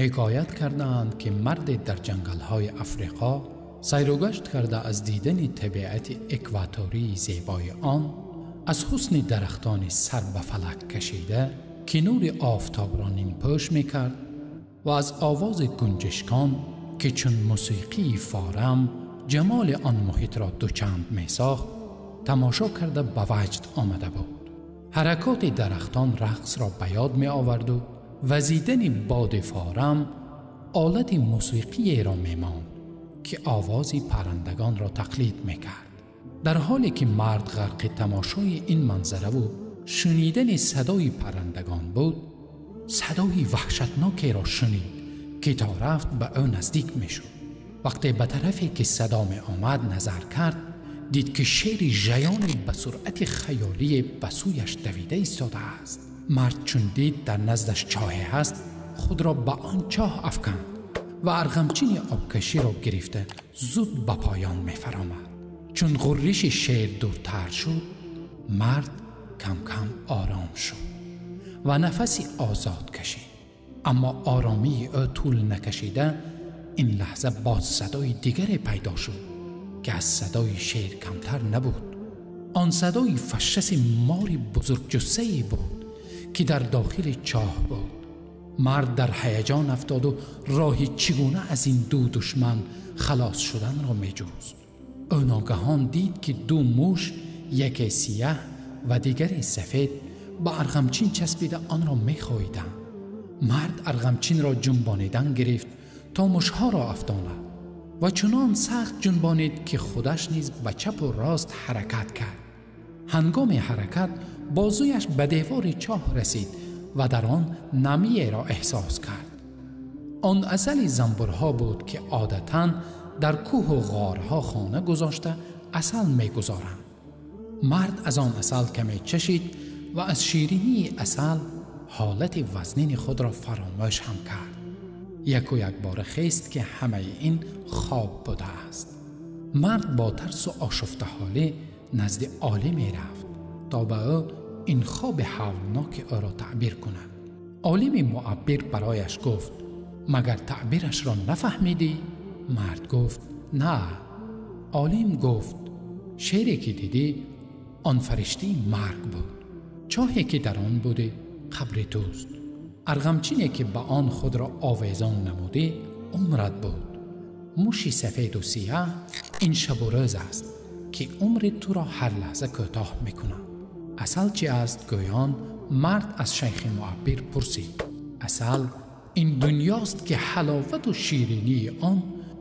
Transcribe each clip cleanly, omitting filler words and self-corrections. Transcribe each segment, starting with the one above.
Ҳикоят кардаанд, ки марде дар ҷангалҳои Африқо сайру гашт карда, аз дидани табиати экватории зебои он, аз ҳусни дарахтони сар ба фалак кашида, ки нури офтобро нимпӯш мекард, ва аз овози гунҷишкон, ки чун мусиқии форам ҷамоли он муҳитро дучанд месохт, тамошо карда ба ваҷд омада буд. Ҳаракоти дарахтон рақсро ба ёд меоварду вазидани боди форам олати мусиқиеро мемонд, ки овози паррандагонро тақлид мекард. Дар ҳоле ки мард ғарқи тамошои ин манзараву шунидани садои паррандагон буд, садои ваҳшатнокеро шунид, ки то рафт ба ӯ наздик мешуд. Вақте ба тарафе ки садо меомад назар кард, дид ки шери жаёне ба суръати хаёлие ба сӯяш давида истодааст. Мард чун дид дар наздаш чоҳе ҳаст, худро ба он чоҳ афканд ва арғамчини обкаширо гирифта зуд ба поён мефаромад. Чун ғурриши шер дуртар шуд, мард кам-кам ором шуд ва нафаси озод кашид. Аммо оромии ӯ тӯл накашида, ин лаҳза боз садои дигаре пайдо шуд, ки аз садои шер камтар набуд. Он садои фашшаси мори бузургҷуссае буд, ки дар дохили чоҳ буд. Мард дар ҳаяҷон афтоду роҳи чӣ гуна аз ин ду душман халос шуданро меҷуст. Ӯ ногаҳон дид, ки ду муш, яке сияҳ ва дигаре сафед, ба арғамчин часпида онро мехоҳиданд. Мард арғамчинро ҷунбонидан гирифт, то мушҳоро афтонад, ва чунон сахт ҷунбонид, ки худаш низ ба чапу рост ҳаракат кард. Ҳангоми ҳаракат бозуяш ба девори чоҳ расид ва дар он намиеро эҳсос кард. Он асали занбурҳо буд, ки одатан дар кӯҳу ғорҳо хона гузошта асал мегузоранд. Мард аз он асал каме чашид ва аз ширинии асал ҳолати вазнини худро фаромӯш ҳам кард. Яку якбора хест, ки ҳамаи ин хоб будааст. Мард бо тарсу ошуфтаҳолӣ назди олиме рафт, то ба ӯ ин хоби ҳавлноки ӯро таъбир кунад. Олими муаббир барояш гуфт: магар таъбирашро нафаҳмидӣ? Мард гуфт: на. Олим гуфт: шере ки дидӣ, он фариштаи марг буд. Чоҳе ки дар он будӣ, қабри туст. Арғамчине ки ба он худро овезон намудӣ, умрат буд. Муши сафеду сияҳ ин шабу рӯз аст, ки умри туро ҳар лаҳза кӯтоҳ мекунад. Асал чи аст? Гӯён мард аз шайхи муаббир пурсид. Асал ин дунёст, ки ҳаловату ширинии он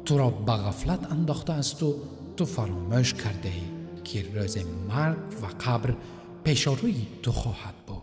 туро ба ғафлат андохтаасту ту фаромӯш кардаӣ, ки рӯзи марг ва қабр пешорӯи ту хоҳад буд.